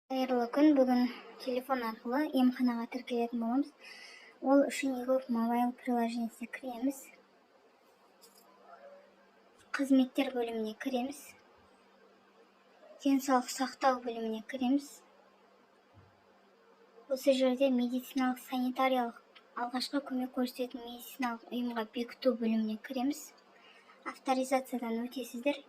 Қайырлы күн! Бүгін телефон арқылы емханаға тіркелетін боламыз. Ол үшін eGov Mobile приложениесіне кіреміз. Қызметтер бөліміне кіреміз. Денсаулық сақтау бөліміне кіреміз. Осы жерде медициналық санитариялық алғашқы көмек көрсететін медициналық ұйымға бекіту бөліміне кіреміз. Авторизациядан өтесіздер.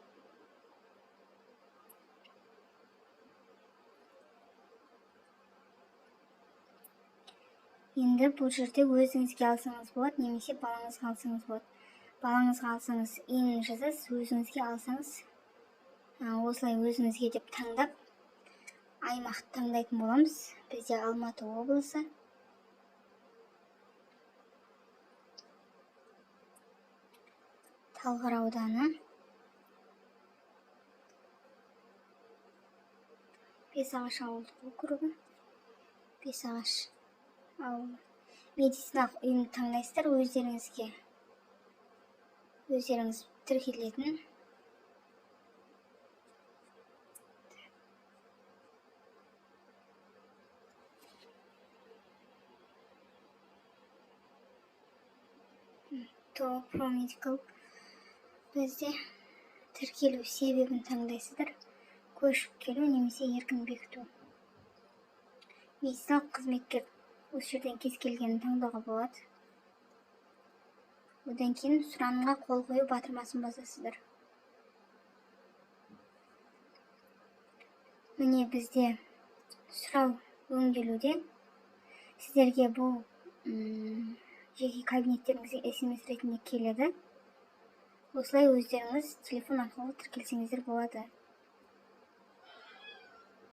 Енді бұл жерде өзіңізге алсаңыз болады, немесе балаңызға алсаңыз болады. Балаңызға алсаңыз, ИИН жазасыз, өзіңізге алсаңыз, осылай өзіңізге деп таңдап, аймақты таңдайтын боламыз. Бізде Алматы облысы. Талғар ауданы. Бесағаш ауылдық округі. Бесағаш ауылы. Медициналық ұйымды таңдайсыздар өздеріңізге. Өздеріңіз тіркелетін. Промедикал бізде тіркелу себебін таңдайсыздар. Көшіп келу немесе еркін бекіту. Медициналық қызметкер осы жерден кез келгенін таңдауға болады. Одан кейін сұранымға қол қою батырмасын басасыздар. Міне, бізде сұрау өңделуде. Сіздерге бұл жеке кабинеттеріңізге СМС ретінде келеді. Осылай өздеріңіз телефон арқылы тіркелсеңіздер болады.